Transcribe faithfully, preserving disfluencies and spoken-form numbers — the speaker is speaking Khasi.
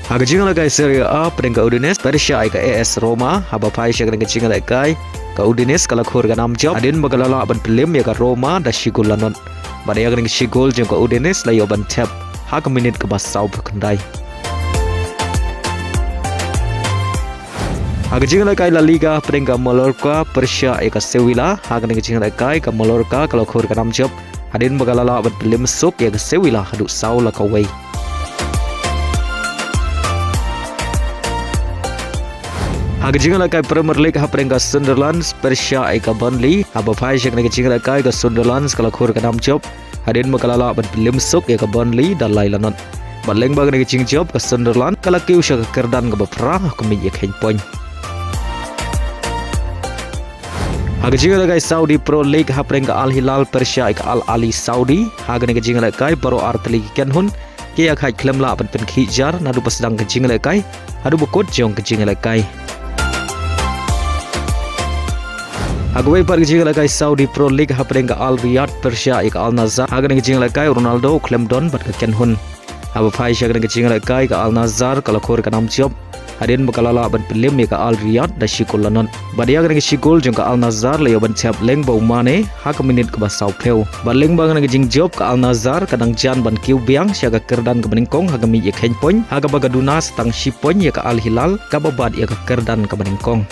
Ha ka jingïalehkai Serie A, pyrshah ka Udinese pyrshah ïa ka A S Roma, haba phai sha kane ka jingïalehkai, ka Udinese ka la khur ka nam jop hadien ba ka la lah ban pynliem ïa ka Roma da shi gol la not. Bad ïa kane ka shi gol jong ka Udinese la ïoh ban thep ha ka minit kaba sawphew khyndai. Ha ka jingïalehkai La Liga, pyrshah ka Mallorca pyrshah ïa ka Sevilla, ha kane ka jingïalehkai ka Mallorca ka la khur ka nam jop hadien ba ka la lah ban pynliem suk ïa ka Sevilla haduh saw la kawei. Ha ka jingïalehkai Premier League, ha pyrshah ka Sunderland pyrshah ïa ka Burnley, haba phai sha kane ka jingïalehkai ka Sunderland ka la khur ka nam jop hadien ba ka la lah ban pynliem suk ïa ka Burnley da lai la not. Bad lyngba kane ka jingjop ka Sunderland ka la kiew sha ka kyrdan kaba phra ha ka miej ïakheiñ point. Ha ka jingïalehkai Saudi Pro League, ha pyrshah ka Al Hilal pyrshah ïa ka Al Ahli Saudi, ha kane ka jingïalehkai baroh artylli ki kynhun ki ïakhaid khlem lah ban pynkhih jar naduh ba sdang ka jingïalehkai haduh ba kut jong ka jingïalehkai. Ha kawei pat ka jingïalehkai Saudi Pro League, ha pyrshah ka Al Riyadh pyrshah ïa ka Al Nassr, ha kane ka jingïalehkai Ronaldo u khlem don bad ka kynhun. Haba phai sha kane ka jingïalehkai ka Al Nassr ka la khur ka nam jop hadien ba ka la lah ban pynliem ïa ka Al Riyadh da shi gol la not. Bad ïa kane ka shi gol jong ka Al Nassr la ïoh ban thep lyngba u Mane ha ka minit kaba sawphew. Bad lyngba kane ka jingjop ka Al Nassr ka dang jan ban kiew biang sha ka kyrdan kaba nyngkong ha ka miej ïakheiñ point, ha kaba ka duna sa tang shi point ïa ka Al Hilal kaba bat ïa ka kyrdan kaba nyngkong.